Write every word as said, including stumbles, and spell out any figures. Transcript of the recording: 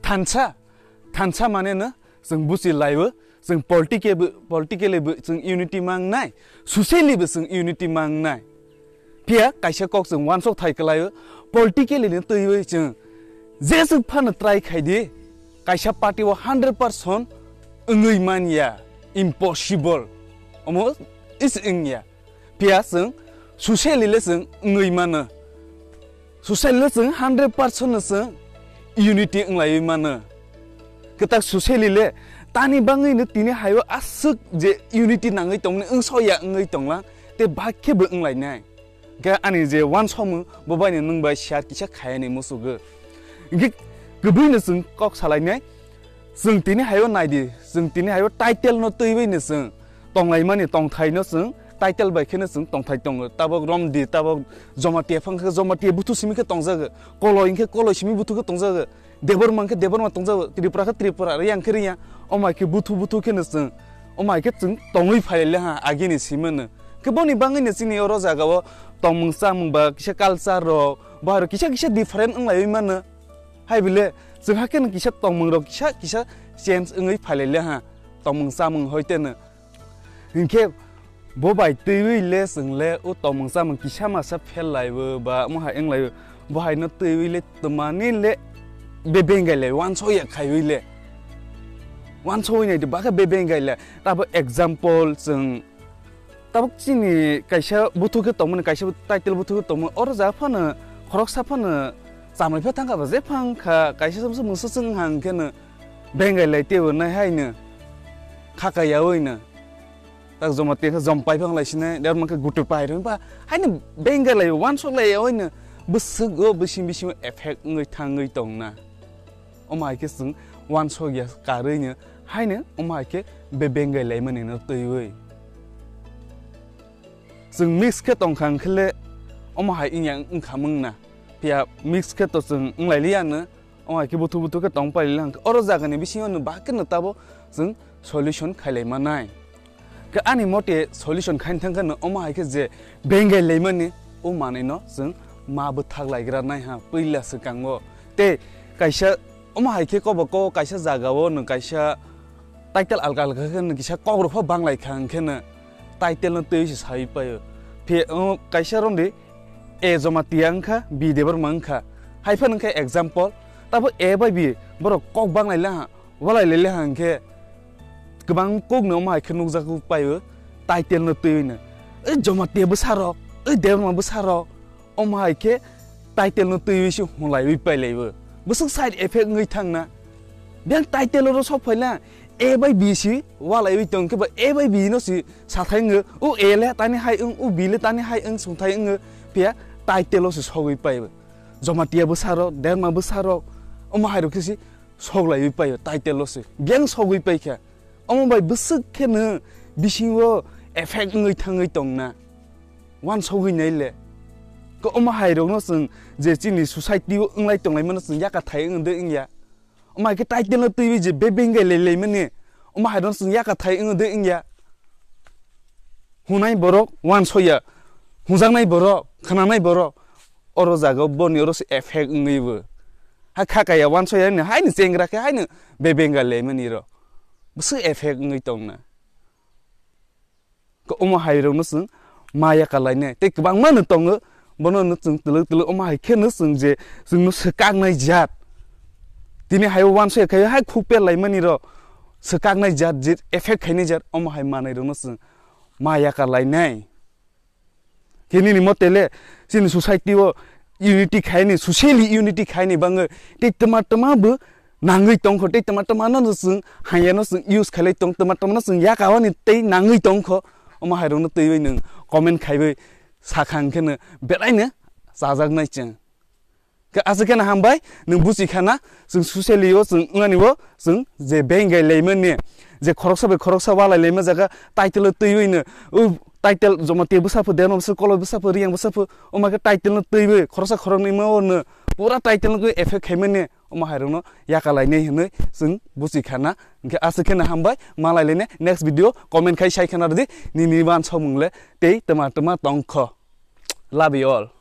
Thansa, thansa mane no chwng buchi laibo, chwng political bo, political bo chwng unity mangnai, socially bo chwng unity mangnai. Phiya kaisa kok chwng wansok thai kwlaio, politically ni twiwi chwng jeswk phano try khai di, kaisa party o hundred percent wngwi man ya, impossible. Omo is wng ya. Phiya chwng socially le chwng wngwi mano. Socially le chwng hundred percent no chwng unity wnglawi mano. Kwtak socially le tani bangwi no tini hayo aswk je unity nangwi tongmani wngsoya wngwi tonglang, tei bhag khe bo wnglainai. Khe ani je wansomung bo bai no nwng bai share kisa khayani musugo. Hingke kwbwi no chwng kok salainai. Chwng tini hayo naidi, chwng tini hayo title no twiwi no chwng tonglaimani tongthai no chwng title bai kheno chwng tongthai tongo. Tabok romdi, tabok Jamatia phang khe Jamatia buthu simi khe tongjago, Koloi hingke Koloi simi buthu khe tongjago, Debbarma hingke Debbarma tongjago, Tripura khe Tripura, Riyang khe Riyang, omai khe buthu buthu kheno chwng, omai khe chwng tongwi phaile ha agini simi no. Khe boni bangwi no chini oro jaga o tongmung chamung ba kisa culture rok, bahai rok kisa kisa different wnglaiwi mano. Hai bile, chwng hakhe no kisa tongmung rok kisa kisa change wngwi phailele ha, tongmung chamung hoite no. Hinkhe bo bai twiwi le chwng le o tongmung chamung kisa masa phel laibo ba omo hai wng laibo, bo hai no twiwi le twmani le bebengai lai wansok ya khaiwi le. Wansok nai de ba khe bebengai le. Tabo example chwng Tabuk chini kaisa buthu khe tongmani, kaisa title buthu khe tongmani, oro ja phano khoroksa phano chamai pha thangkha ba je phang kha, kaisa samsa mungsa chwng hang khe no bengai lai tebo nai hai no khaka yawi no. Tak joma te khe jom pai phang lai sinai, der man khe gutur pai rw ba hai no bengai lai wansok lai yawi no bwswk o bising bising effect wngwi thangwi tong na. Omo hai khe chwng wansok ya karwi no, haino omo hai khe bebengai laimani no twiwi. Chwng mix khe tong kha hwnkhe le omo hai wngya wng kha mung na. Phiya mix khe to chwng wng lai liya no, omo hai khe buthu buthu khe tong pai li hwnkhe oro jaga ni bisingo no ba khe no tabo chwng solution khai lai manai. Khe ani mote solution khaini thang khe no omo hai khe je bengai laimani o manwi no chwng ma bwthak laigra nai ha puila swkango. Tei kaisa omo hai khe kobo ko kaisa jaga o no kaisa title alka alka khe no kisa kok rok pho bang lai kha hwnkhe no title no twi se sawi paio. Phi, o, kaisa romdi A Jamatia wngkha, B Debbarma wngkha. Hai phano wngkha example, tabo A bai B borok kok bang lai la ha. Walai lele hang khe kwbang kok no omo hai khe nukjagwi paio title no twiwi no. Ei Jamatia bwsa rok, ei Debbarma bwsa rok omo hai khe title no twiwi se hulaiwi pailaibo. Bwswk side effect wngwi thang na. Biyang title oro sok phai na A bai B se walaiwi tong khe ba A bai B no se sathai wngo. O A le tani hai wng, o B le tani hai wng songthai wngo. Phiya title o se sogwi paio. Jamatia bwsa rok, Debbarma bwsa rok omo hai rok khe se sok laiwi paio title o se. Biyang sogwi paikha. Omo bai bwswk khe no bisingo effect wngwi thangwi tong na. Wansogwi nai le. Ko omo hai rok no chwng je chini society o wnglai tong lai mano chwng yaka thai wng de wngya. Omo hai khe title no twiwi je bebengai lai lai mani. Omo hai rok no chwng yaka thai wng de wngya. Hunai borok wansoya, hujaknai borok, khwnanai borok, oro jaga o boni oro se effect wngwi bo. Hai kha kaya wansoya ni, hai ni chengra khe, hai ni bebenga lemani ro. Bwswk effect wngwi tong na. Ko omo hai rok no chwng ma yaka lainai. Tei kwbangma no tongo, bono no chwng twlwk twlwk omo hai khe no chwng je chwng no swkaknai jat. Tini hai o wansoya khai hai khuk per lai mani ro swkaknai jat, je effect khainai jat, omo hai manai rok no chwng ma yaka lainai. Khe nini mote le chini society o unity khaini, socially unity khaini bangwi tei twma twma bo nangwi tongkho, tei twma twma no chwng hanya no chwng use khailai tong, twma twma no chwng yaka o ni tei nangwi tongkho. Omo hai rok no twiwi nwng comment khaiwi sakha hwnkhe no belai no chajaknai chwng. Khe aswk kheno hambai, nwng buchi khana, chwng socially o chwng wngnani bo, chwng je bengai laimani, je khoroksa bai khoroksa walai laima jaga, title o twiwi no, o title Jamatia bwsa pho, Debbarma bwsa pho, Koloi bwsa pho, Riyang bwsa pho, omo khe title no twiwi, khoroksa khoroknwi ma o no, pura title no effect khaimani, omo hai rok no yaka lainai hinwi chwng buchi khana. Hwnkhe aswk kheno hambai, malai lainai, next video comment khai sai khana rwdi, nini wansomung le tei twma twma tongkho. Love you all.